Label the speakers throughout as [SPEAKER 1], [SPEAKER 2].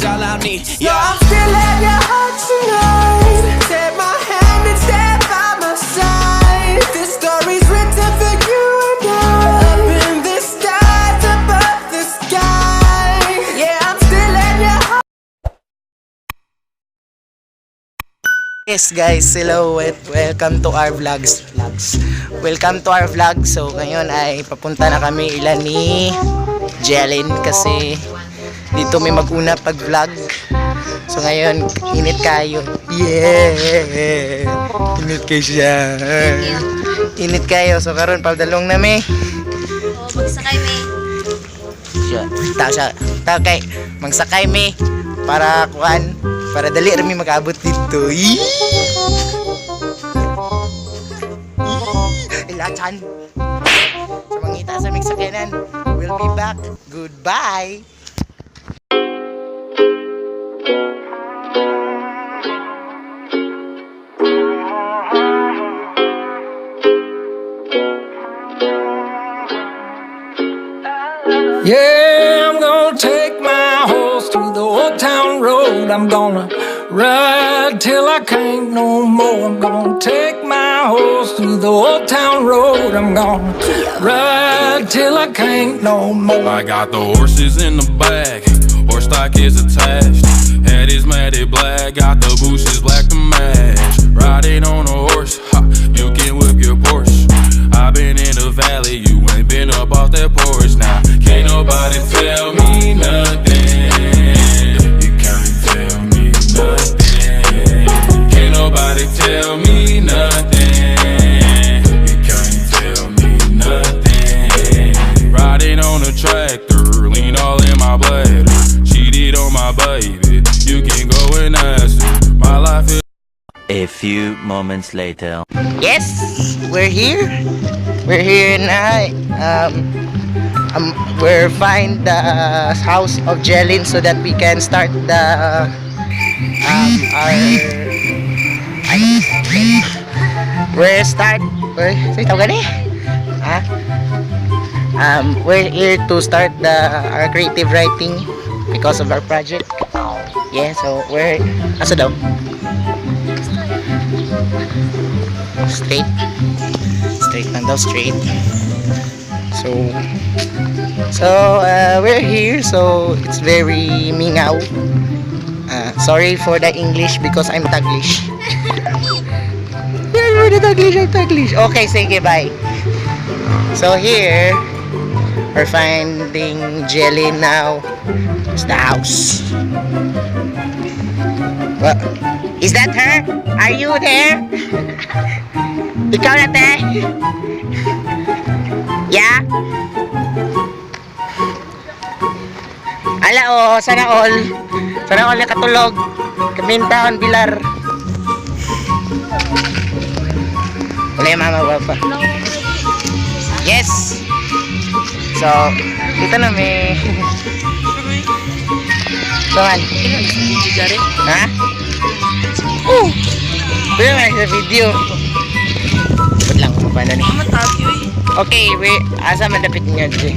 [SPEAKER 1] is all I need.
[SPEAKER 2] So
[SPEAKER 1] Yeah.
[SPEAKER 2] I'm still at your heart tonight. Take my hand and stand by my side. This story's written for you and I. Up in the stars, above the sky. Yeah, I'm still at your heart.
[SPEAKER 3] Yes guys, hello and welcome to our vlogs. Welcome to our vlog. So ngayon ay papunta na kami ilan ni Jelen kasi dito may mag-una pag vlog. So ngayon, init kayo. Yeah! Init kayo siya. Init kayo. So karon padalong nami.
[SPEAKER 4] Oh, magsakay may.
[SPEAKER 3] Siya. Ta siya. Ta kay magsakay mi para kuan para dali ra mi makaabot dito. Yee! Yee! Ilachan. So mangita sa mig sakyanan. We'll be back. Goodbye.
[SPEAKER 5] Yeah, I'm gonna take my horse to the old town road. I'm gonna ride till I can't no more. I'm gonna take my horse to the old town road. I'm gonna ride till I can't no more.
[SPEAKER 6] I got the horses in the back, horse stock is attached. Head is matted black, got the bushes black to match. Riding on a horse, ha, you can whip your Porsche. I been in the valley, you ain't been up off that porch now. Can't nobody tell me nothing. You can't tell me nothing. Can't nobody tell me nothing. You can't tell me nothing. Riding on a tractor, lean all in my bladder. Cheated on my baby, you can go and ask her. My life is.
[SPEAKER 7] A few moments later.
[SPEAKER 3] Yes, we're here. We're here na. We're find the house of Jelin so that we can start the our ay, we're start we're say tawag gani? Ha? We're here to start the our creative writing because of our project. Yeah, so we're asa daw? Straight. Straight lang daw, straight. So, we're here, so it's very mingaw. Sorry for the English because I'm Taglish. Sorry for the Taglish, I'm Taglish. Okay, sige, bye. So here, we're finding Jelly now. It's the house. What? Is that her? Are you there? Ikaw na, te? Yeah? Ala, oh, sana all. Sana all nakatulog. Kamintaon, Bilar. Wala yung mama, papa. Yes! So, dito na may... So, man. Ha? Oh! Pero nga sa video. Wait lang, paano ni? Okay, wait. Asa man dapat niya dito?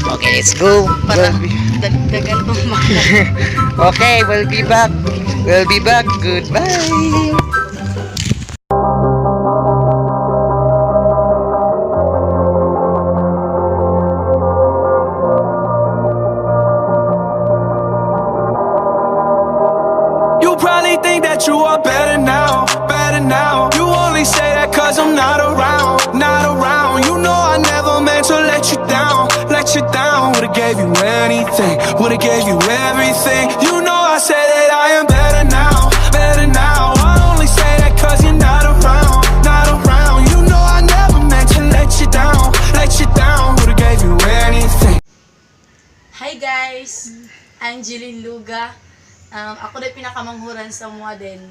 [SPEAKER 3] Okay, let's go.
[SPEAKER 4] Para
[SPEAKER 3] We'll be-
[SPEAKER 4] dagdagan pang
[SPEAKER 3] Okay, we'll be back. We'll be back. Goodbye.
[SPEAKER 2] You probably think that you are better now, better now. You only say that 'cause I'm not around, not around. You know I never meant to let you down, let you down. Would've gave you anything, would've gave you everything. You know I said that I am better now, better now. I only say that 'cause you're not around, not around. You know I never meant to let you down, let you down. Would've gave you anything.
[SPEAKER 4] Hi guys! I'm Jeline Luga. Ako na pinakamanghuran sa mga din.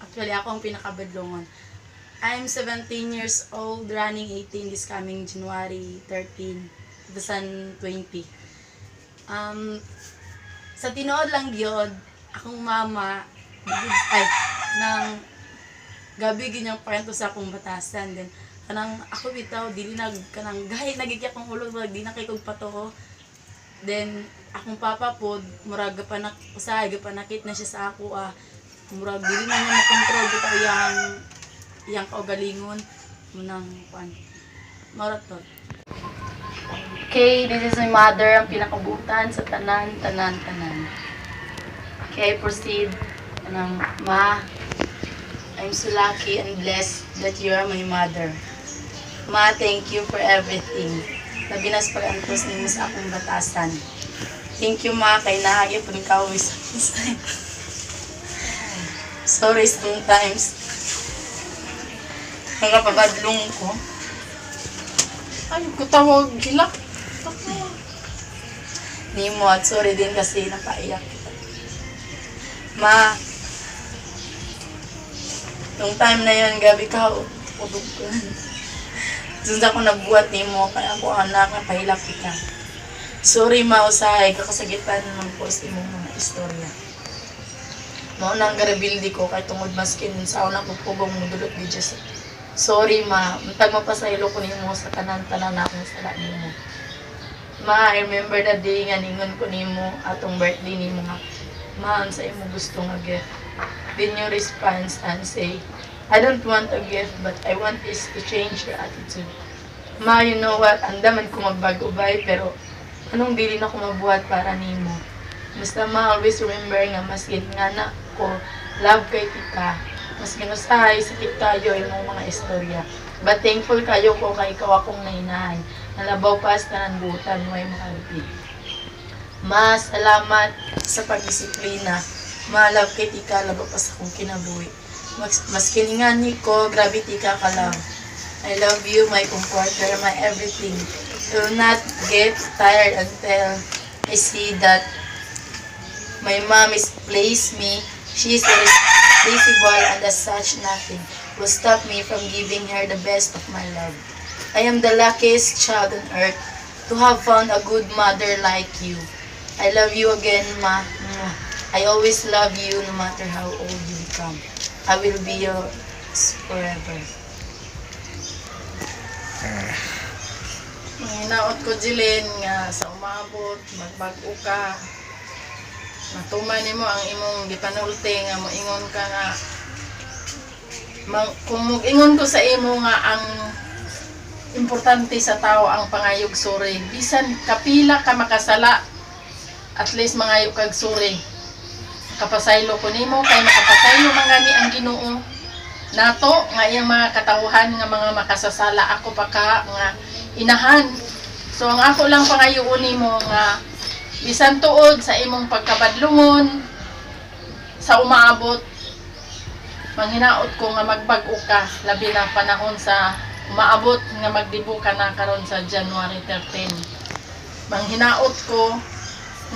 [SPEAKER 4] Actually, ako ang pinakabadlongon. I'm 17 years old, running 18 this coming January 13, 2020. Um, sa tinuod lang gyud, akong mama, ay, nang gabi ginyang kwento sa akong batasan then kanang ako bitaw dili nag kanang gahi nagigya akong ulo wag di na kay kog patuo. Then akong papa pod murag gapanak usahay gapanakit na siya sa ako ah. Murag dili na niya makontrol bitaw iyang iyang kaugalingon munang kuan. Mao ra to. Okay, this is my mother, ang pinakabutan sa tanan, tanan, tanan. Okay, proceed. Anang, Ma, I'm so lucky and blessed that you are my mother. Ma, thank you for everything. Labi na sa pag-antos nimo sa akong batasan. Thank you, Ma, kay naa gyapon ka sa. Sorry sometimes. Nakapabadlong ko.
[SPEAKER 1] Ay, kutawag gilak.
[SPEAKER 4] Nimo at sorry din kasi napaiyak kita. Ma, nung time na yun, gabi ka, utog ko. Doon ako nabuhat nimo, kaya ako anak, napahilak kita. Sorry ma, usahay, kakasagitan man po sa imong mga istorya. Mao nang garebildi ko kay tungod maskin sa ako pugong mudulot di Diyos. Sorry ma, untag mapasaylo ko nimo sa tanan-tanan na akong sala nimo. Ma, I remember the day nga ningon ko nimo atong birthday nimo nga, "Ma, unsa imo gusto nga gift?" Then you response and say, "I don't want a gift, but I want is to change your attitude." Ma, you know what? Andaman ko magbago bay, pero anong dili na ko mabuhat para nimo? Basta ma, always remember nga maskin nga na ko, love kay tika. Maskin usahay, sakit kayo imong mga istorya. But thankful kayo ko kay ikaw akong nainahan. Nalabaw pa sa tanan buutan mo ay makalupit. Ma, salamat sa pagdisiplina. Ma, love kay tika, labaw pa sa akong kinabuhi. Maskin nga ni ko, grabe tika ka love. I love you, my comforter, my everything. I will not get tired until I see that my mom is placed me. She is irreplaceable and as such nothing will stop me from giving her the best of my love. I am the luckiest child on earth to have found a good mother like you. I love you again, Ma. Mwah. I always love you no matter how old you become. I will be yours forever.
[SPEAKER 1] Manginaot ko, Jilin, nga sa umabot, magbag-o ka. Matuman nimo ang imong gipanulti nga moingon ka nga kung moingon ko sa imo nga ang importante sa tao ang pangayog sorry, bisan kapila ka makasala, at least mangayo kag sorry. Kapasaylo ko nimo kay makapasaylo man gani ang Ginoo nato nga iyang mga katawhan nga mga makasasala, ako pa ka nga inahan. So ang ako lang pangayoon nimo nga bisan tuod sa imong pagkabadlungon sa umaabot, manghinaot ko nga magbag-o ka, labi na panahon sa umaabot nga magdibo ka na karon sa January 13. Manghinaot ko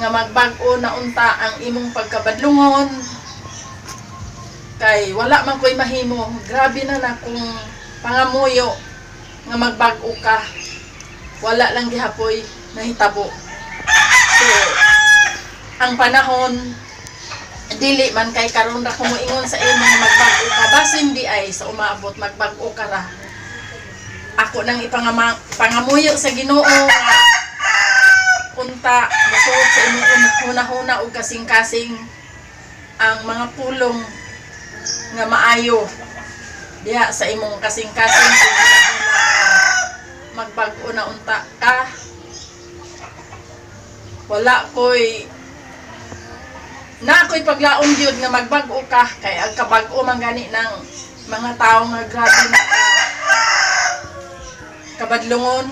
[SPEAKER 1] nga magbag-o na unta ang imong pagkabadlungon kay wala man ko'y mahimo. Grabe na na kung pangamuyo nga magbag-o ka, wala lang gihapoy nahitabo. So ang panahon dili man kay karon ra ko moingon sa imo nga magbag-o ka, basin di ay sa umaabot magbag-o ka ra. Ako nang ipangama, pangamuyo sa Ginoo nga unta musuot sa imong hunahuna ug kasing-kasing ang mga pulong nga maayo diha sa imong kasing-kasing ug hunahuna, magbag-o na unta ka. Wala ko'y na ako'y paglaom gyud nga magbag-o ka kay ang kabag-o man gani ng mga tao nga grabe na ka kabadlungon.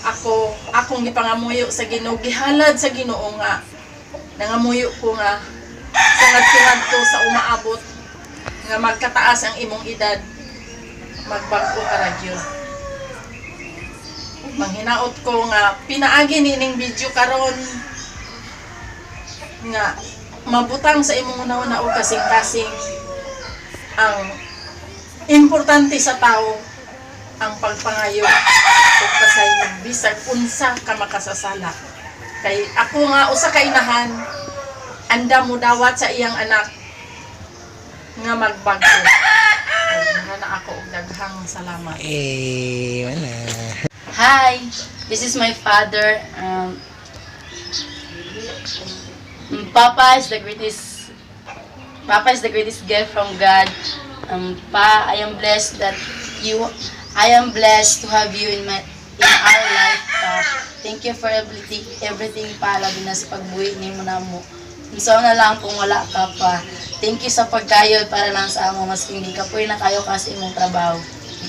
[SPEAKER 1] Ako akong gipangamuyo sa Ginoo, gihalad sa Ginoo nga nangamuyo ko nga sa ngadto sa umaabot nga magkataas ang imong edad, magbag-o ka ra gyud. Manghinaot ko nga pinaagi nining video karon nga mabutang sa imong una-una og kasing-kasing ang importante sa tao ang pagpangayo ug pasaylo bisag unsa ka makasasala, kay ako nga usa ka inahan anda mo dawat sa iyang anak nga magbag-o. Nga na ako og daghang salamat.
[SPEAKER 3] Eh, wala.
[SPEAKER 4] Hi, this is my father. Papa is the greatest gift from God. Pa, I am blessed to have you in our life, Pa. Thank you for everything, everything, Pa, labi na sa pagbuhi nimo namo. Unsa na lang kung wala ka, Pa. Thank you sa pagkayod para lang sa amo, maski hindi kapoy na kayo kasi imong trabaho.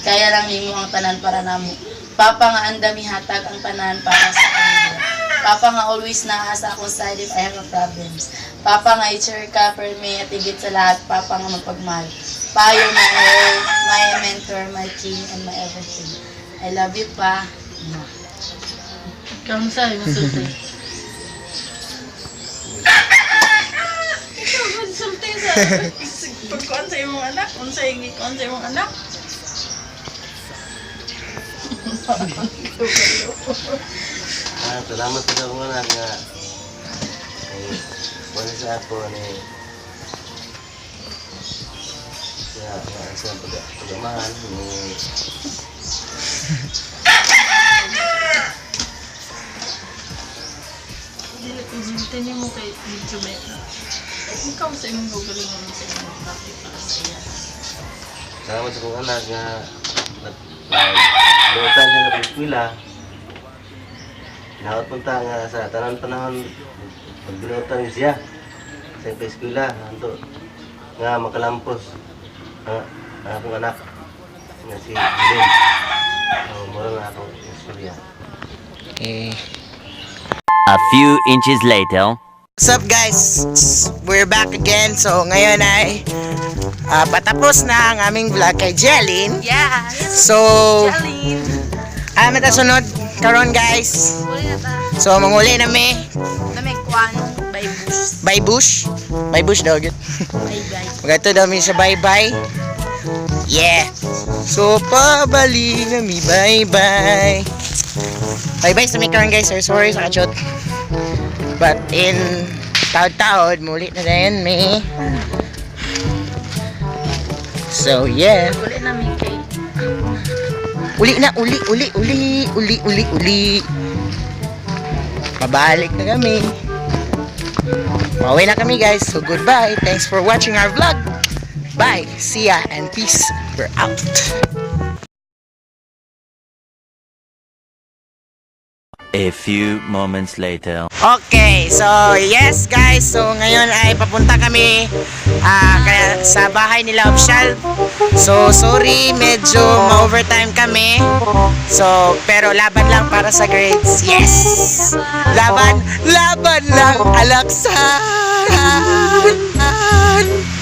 [SPEAKER 4] Kaya lang nimo ang tanan para namo. Papa nga andam ihatag ang tanan para sa pamilya. Papa nga always naa sa akong side if I have a problems. Papa nga i-cheer ka for me at higit sa lahat, Papa nga mapagmahal. Pa, you're my all, my mentor, my king, and my everything. I love you, Pa. Mwah.
[SPEAKER 1] Ikaw sa masulti. Ikaw magsulti sa pagkuan sa imong anak, unsa gikuan sa imong anak?
[SPEAKER 8] Ah, salamat sa akong anak nga eh, wala sa ako ni nga nga sa pag-amahan ni.
[SPEAKER 1] Dili ko sulti nimo kay medyo may ikaw sa imong gagalingon sa imong bakit para sa iya.
[SPEAKER 8] Salamat sa akong anak nga naglutan siya sa eskwela. Naot punta nga sa tanan panahon pagbinutan siya sa eskwela anto nga makalampos ang akong anak nga si Glenn. So, mura na akong istorya.
[SPEAKER 3] Okay.
[SPEAKER 7] A few inches later.
[SPEAKER 3] What's up, guys? We're back again. So ngayon ay patapos na ang aming vlog kay Jeline.
[SPEAKER 4] Yes!
[SPEAKER 3] So,
[SPEAKER 4] Jeline!
[SPEAKER 3] ah, matasunod karon, guys.
[SPEAKER 4] Uli na ta.
[SPEAKER 3] So manguli na mi.
[SPEAKER 4] Nami kwan, bye bush.
[SPEAKER 3] Bye bush. Bye bush daw gyud.
[SPEAKER 4] Bye bye.
[SPEAKER 3] Magadto daw mi sa bye bye. Yeah. So pabali na mi, bye bye. Bye bye sa mi karon, guys. Sorry, sorry sa kachot. But in taod-taod muli na din mi. So yeah.
[SPEAKER 1] Uli na mi kay
[SPEAKER 3] Uli na, uli, uli, uli, uli, uli, uli. Pabalik na kami. Pauwi na kami, guys. So goodbye. Thanks for watching our vlog. Bye. See ya and peace. We're out.
[SPEAKER 7] A few moments later.
[SPEAKER 3] Okay, so yes guys, so ngayon ay papunta kami kaya sa bahay nila official. So sorry, medyo ma-overtime kami. So pero laban lang para sa grades. Yes! Laban, laban lang alaksan.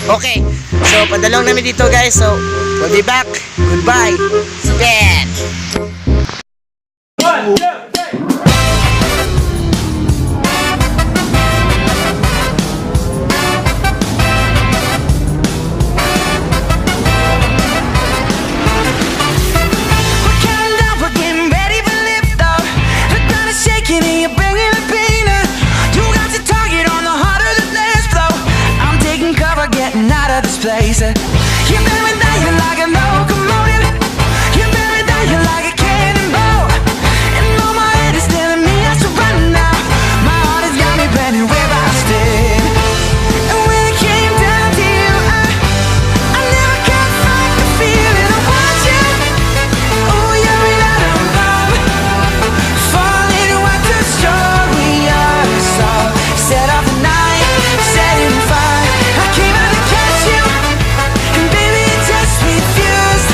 [SPEAKER 3] Okay, so padalong namin dito, guys. So we'll be back. Goodbye. Ben.
[SPEAKER 2] One, two, three.
[SPEAKER 9] We're counting down, we're getting ready for liftoff. The ground is shaking and you're bringing the pain. You got your target on the heart of the dance floor. I'm taking cover, getting out of this place. You bury down, like a locomotive. You bury down, like a cannonball. And all my head is telling me I should run now. My heart has got me planning where I stand. And when it came down to you, I never could fight the feeling. I want you. Oh, you're an atom bomb. Falling, what destroy us all. Set off the night, setting fire. I came out to catch you, and baby, you just refused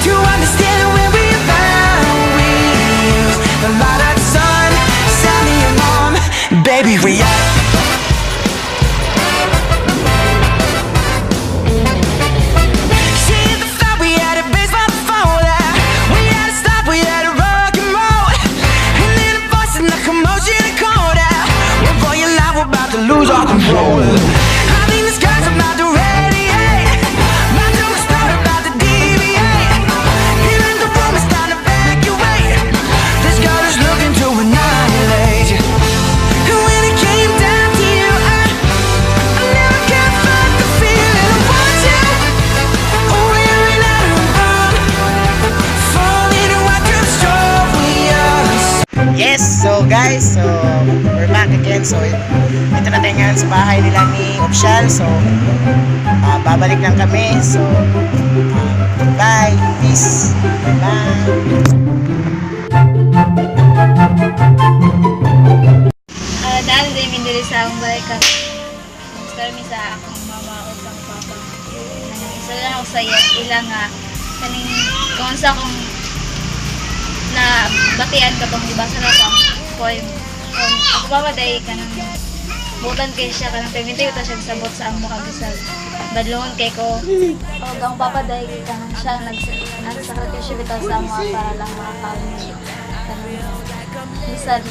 [SPEAKER 9] to understand where we bound. We use the light of the sun, sound the alarm, baby. We are. See the thought we had a baseball before that. We had to stop, we had to rock and roll. And then the voice and the commotion and called out. We're for your life, we're about to lose our control. I think the sky's about to radiate. About to explode, about to deviate. Here in the room, it's time to evacuate. This girl is looking to annihilate you. And when it came down to you, I never could fight the feeling. I want you. Oh, we're an atom bomb. Falling to destroy us.
[SPEAKER 3] Yes, so guys, so we're back again. So, ito na tayo ngayon sa bahay nila ni Official. So, babalik lang kami. So, bye. Peace. Bye.
[SPEAKER 10] Dahil din mi diri sa akong balay ka. Gusto mi sa akong mama o akong papa. Kanang isa lang ako sa ila nga kaning kung sa akong na batian ka bang gibasa na ako ang poem. Ako papa day kanang butan kay siya kanang perminti ta siya sabot sa amo kag bisag badlongon kay ko. Og ang papa day kanang siya ang nagsakripisyo bitaw sa amo para lang makakaon. Kanang bisan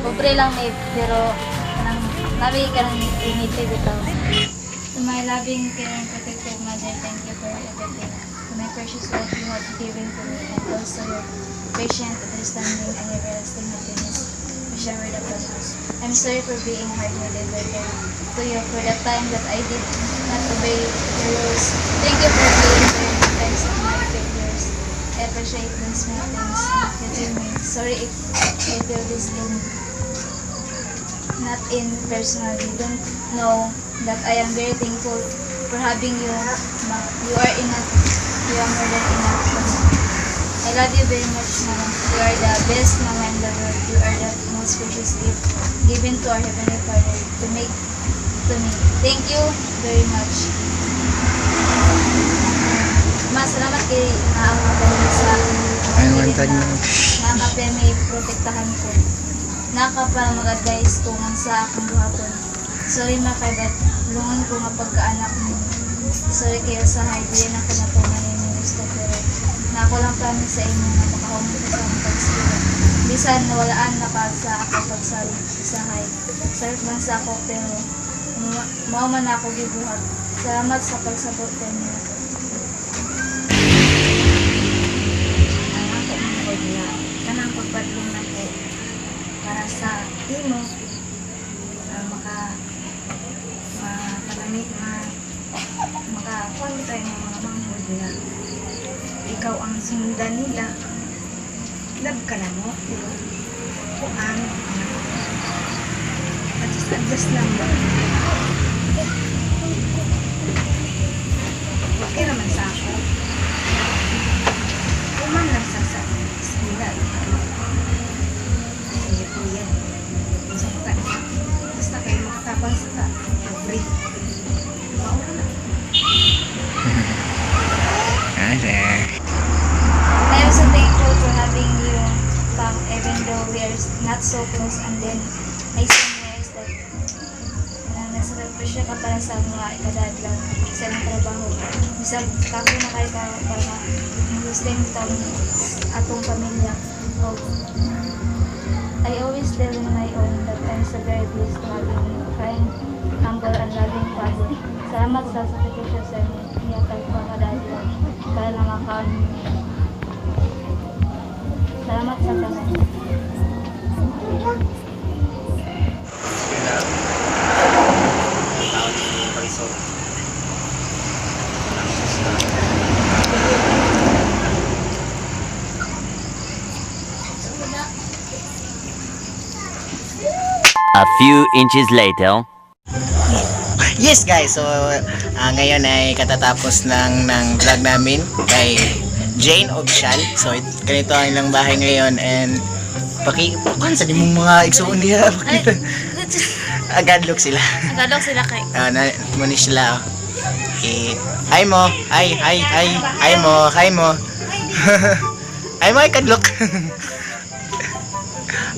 [SPEAKER 10] pobre lang may pero kanang nami kanang unity bitaw. To my loving, caring, protective mother, thank you for everything. To my precious life you have given to me, and also your patient understanding and everlasting happiness you showered upon us. I'm sorry for being hard-headed brother to you for the time that I did not obey your rules. Thank you for being there in times of my failures. I appreciate the small things you do me. Sorry if I feel this in not in personal. You don't know that I am very thankful for having you. Ma. You are enough. You are more than enough for me. I love you very much, Mama. You are the best mama in the world. You are the most precious gift given to our Heavenly Father to make to me. Thank you very much. Ma, salamat kay naawa ka sa
[SPEAKER 3] Ay, one time.
[SPEAKER 10] nakakape may protektahan ko. Naka para mag-advise ko nga sa akong buhaton. Sorry ma kay but lungon ko nga pagkaanak mo. Sorry kayo sa hard year na ko natuman imong gusto pero na ako lang promise sa imo nga makahumon ko sa akong pag-eskwela. Bisan nawalaan na ka sa ako pagsalig sa high. Sakit man sa ako pero mao man ako gibuhat. Salamat sa pagsabot kanyo.
[SPEAKER 11] Ang ako man nga kanang pagbadlong nako para sa imo, maka makalami ma maka kuan tayo ng mga manghod nga ikaw ang sundan nila. Love ka na mo pero kuan adjust adjust lang ba, okay naman sa ako kuman lang sa eskwela. Sige po yan. Basta, basta kayo makatabang sa pobre. Maura na.
[SPEAKER 10] I am so thankful for having you back even though we are not so close, and then I see realize that na nasakripisyo ka para sa mga ikadadlaw sa imong trabaho. Bisag kako na kay ka para sustain tong atong pamilya. Og I always tell in my own that I'm so very blessed to having you, kind, humble, and loving father. Salamat sa sakripisyo sa imong niyatag pa kada adlaw para lang makaon. Salamat sa tanan.
[SPEAKER 3] Taon ni Pariso.
[SPEAKER 7] A few inches later.
[SPEAKER 3] Yes guys, so ngayon ay katatapos ng vlog namin kay Jane Obshal. So ganito ang ilang bahay ngayon and paki kuan sa nimong mga igsuon diha pakita. Agad look sila.
[SPEAKER 4] Nagadok sila kay
[SPEAKER 3] Na mo ni sila. Oh. Eh, hi mo. Hi, hi, hi. Hi mo, hi mo. Hi mo, kadlok.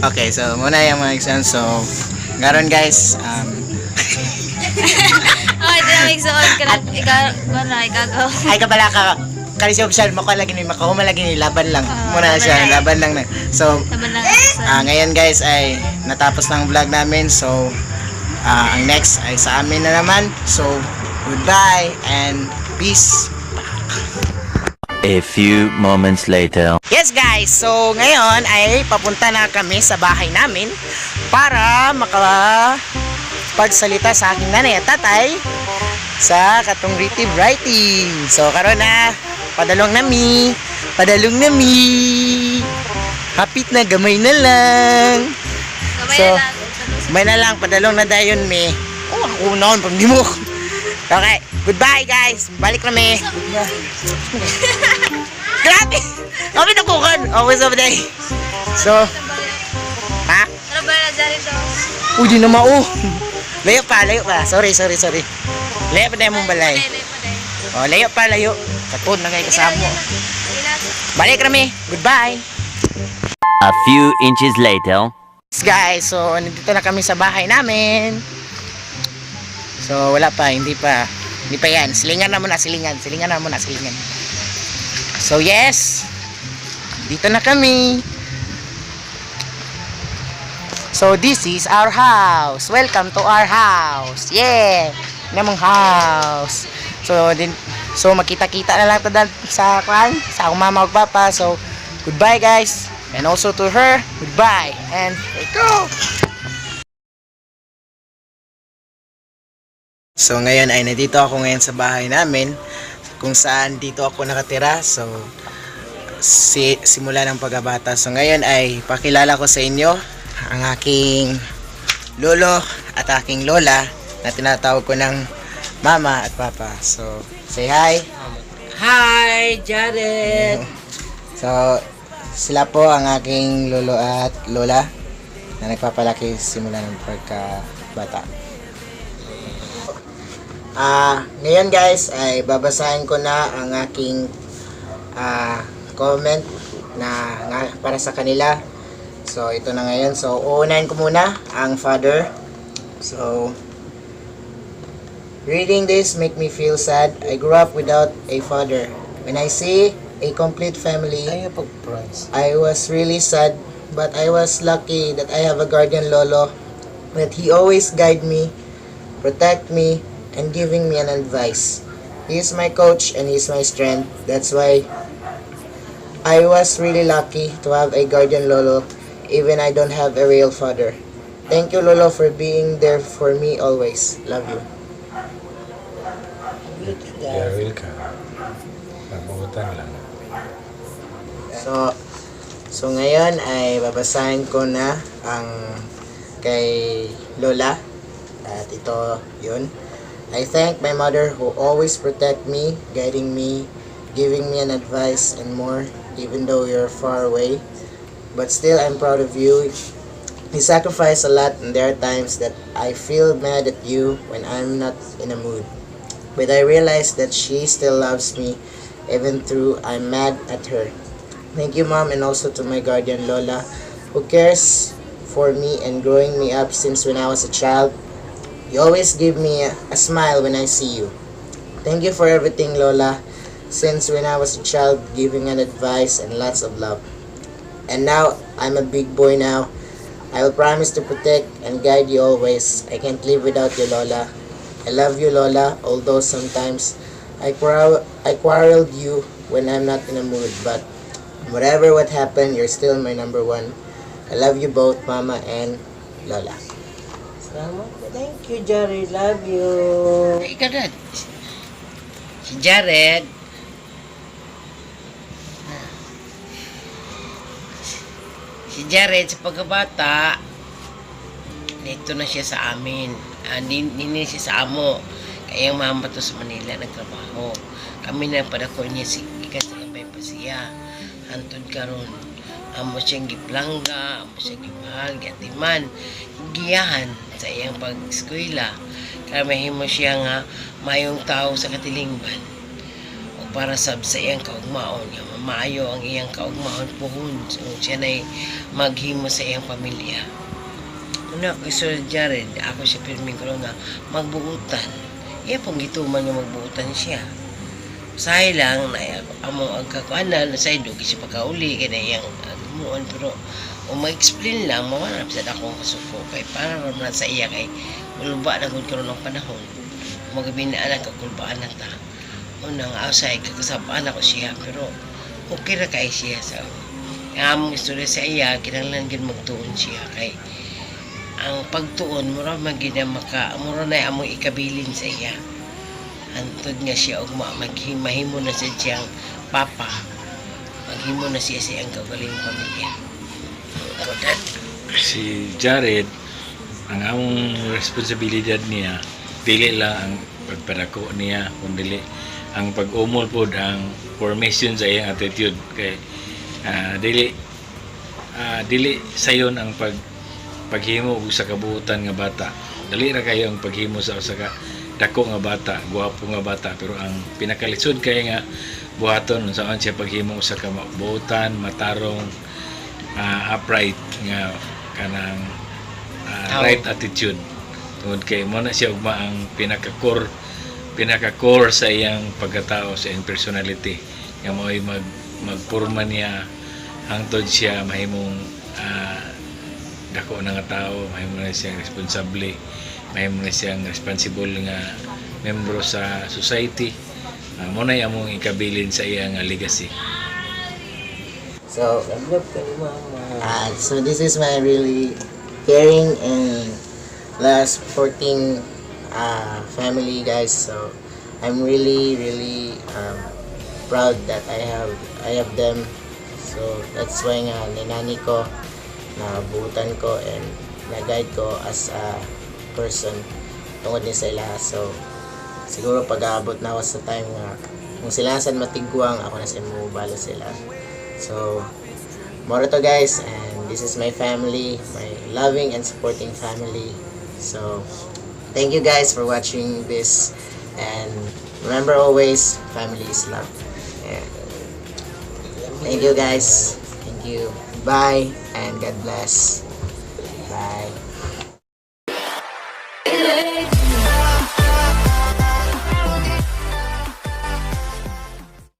[SPEAKER 3] Okay, so muna yung mga igsuon. So, ngaron guys,
[SPEAKER 10] Ay, di na igsuon ka na. Ikaw, wala, ikaw.
[SPEAKER 3] Ay ka pala ka kani si Obsal makuha lagi ni makahuma lagi ni laban lang. Muna
[SPEAKER 10] laban
[SPEAKER 3] siya,
[SPEAKER 10] lang.
[SPEAKER 3] laban lang na. So,
[SPEAKER 10] Laban lang.
[SPEAKER 3] Ngayon guys ay natapos ng vlog namin. So, ang next ay sa amin na naman. So, goodbye and peace.
[SPEAKER 7] A few moments later.
[SPEAKER 3] Yes guys, so ngayon ay papunta na kami sa bahay namin para makapagsalita sa aking nanay at tatay sa katong creative writing. So karon na, padalong nami, padalong nami. Hapit na gamay na lang.
[SPEAKER 10] Gamay
[SPEAKER 3] So,
[SPEAKER 10] na lang.
[SPEAKER 3] May na lang, padalong na dayon mi. Oh, ako noon, pag di mo. Okay, goodbye guys. Balik na mi. Grabe! Kami nakukan. Always over day. So, ha?
[SPEAKER 10] Tara ba na dyan ito?
[SPEAKER 3] Uy, di na mao. Layo pa, layo pa. Sorry, sorry, sorry. Layo pa na mong balay. Oh, layo pa, layo. Katod na kay kasamo. Balik rami. Goodbye.
[SPEAKER 7] A few inches later.
[SPEAKER 3] Yes, guys, so nandito na kami sa bahay namin. So wala pa, hindi pa. Hindi pa yan. Silingan na muna, silingan. Silingan na muna, silingan. So yes, dito na kami. So this is our house. Welcome to our house. Yeah. Namong house. So din so makita-kita na lang ta sa kwan, sa akong mama ug papa. So goodbye guys. And also to her, goodbye. And we go. So ngayon ay nandito ako ngayon sa bahay namin kung saan dito ako nakatira. So simula ng pagkabata. So ngayon ay pakilala ko sa inyo ang aking lolo at aking lola na tinatawag ko ng mama at papa. So say hi.
[SPEAKER 12] Hi, Jared!
[SPEAKER 3] So sila po ang aking lolo at lola na nagpapalaki simula ng pagkabata. Ngayon guys ay babasahin ko na ang aking comment na nga, para sa kanila. So ito na ngayon. So uunahin ko muna ang father. So reading this make me feel sad. I grew up without a father. When I see a complete family, I was really sad, but I was lucky that I have a guardian lolo that he always guide me, protect me, and giving me an advice. He is my coach and he is my strength. That's why I was really lucky to have a guardian lolo, even I don't have a real father. Thank you, Lolo, for being there for me always. Love you.
[SPEAKER 5] You're welcome. Mabutan lang.
[SPEAKER 3] So ngayon ay babasahin ko na ang kay Lola. At ito, yun. I thank my mother who always protect me, guiding me, giving me an advice and more, even though you're far away. But still, I'm proud of you. You sacrifice a lot, and there are times that I feel mad at you when I'm not in a mood. But I realize that she still loves me, even though I'm mad at her. Thank you, Mom, and also to my guardian Lola, who cares for me and growing me up since when I was a child. You always give me a smile when I see you. Thank you for everything, Lola, since when I was a child, giving an advice and lots of love. And now I'm a big boy now. I will promise to protect and guide you always. I can't live without you, Lola. I love you, Lola, although sometimes I quarreled you when I'm not in a mood, but whatever what happened, you're still my number one. I love you both, Mama and Lola.
[SPEAKER 12] Salamat. Thank you, Jared. Love you. Ikaw na. Si Jared. Si Jared, sa pagkabata, nito na siya sa amin. Ah, nini siya sa amo. Kaya ang mama to sa Manila nagtrabaho. Kami na padako niya si ikas sa gabay pa siya. Hantod karon. Amo siyang giplangga, amo siyang gimahal, giatiman, giyahan sa iyang pag-eskwela. Kaya mahimo siya nga mayong tao sa katilingban. O para sab sa iyang kaugmaon nga maayo ang iyang kaugmaon puhon. So, siya na'y maghimo sa iyang pamilya. Una ko Sir Jared, ako siya pirming ko nga magbuutan. Iya pong gituman nga magbuutan siya. Usahay lang na among agkakuanan na sa dugi siya pagkauli kay na iyang agmuon pero kung ma-explain lang mawala sa akong kasuko kay para ram na sa iya kay kulba na gud karon ang panahon. Magabi na anak kakulbaan na ta. Una nga usay kakasabaan ako siya pero okay ra kay siya sa ang among istorya sa iya kinahanglan gyud magtuon siya kay ang pagtuon mura man gyud na maka mura na among ikabilin sa iya hantod nga siya og mahimo na siya siyang papa, maghimo na siya sa iyang kaugalingong pamilya. Ikaw, Dad.
[SPEAKER 5] Si Jared,
[SPEAKER 13] Ang among responsibilidad niya, dili lang ang pagpadako niya, kundi ang pag-umol pod, ang formation sa iyang attitude kay dili sayon ang paghimo og usa ka buutan nga bata. Dali ra kayo ang paghimo sa usa ka dako nga bata, gwapo nga bata, pero ang pinakalisod kay nga buhaton, unsaon siya paghimo usa ka buutan, matarong, upright nga kanang
[SPEAKER 12] Tao.
[SPEAKER 13] right attitude, tungod kay mo na siya ugma ang pinaka core sa iyang pagkatao, sa iyang personality nga mao'y magporma niya hangtod siya mahimong dako na nga tao, mahimo na siyang responsable, mahimo na siyang responsible nga membro sa society. Mo na among ikabilin sa iya nga legacy.
[SPEAKER 3] So,
[SPEAKER 12] Love ka ni mama.
[SPEAKER 3] So this is my really caring and last supporting family, guys. So I'm really, really proud that I have them. So that's why nga ninani ko, nabutan ko and na-guide ko as a person tungod ni sa ila. So siguro pag-aabot na ako sa time nga kung sila sad matigwang, ako na sa mubalo sila. So mao to, guys, and this is my family, my loving and supporting family. So thank you guys for watching this and remember always, family is love. Yeah. Thank you, guys. Thank you. Bye and God bless. Bye.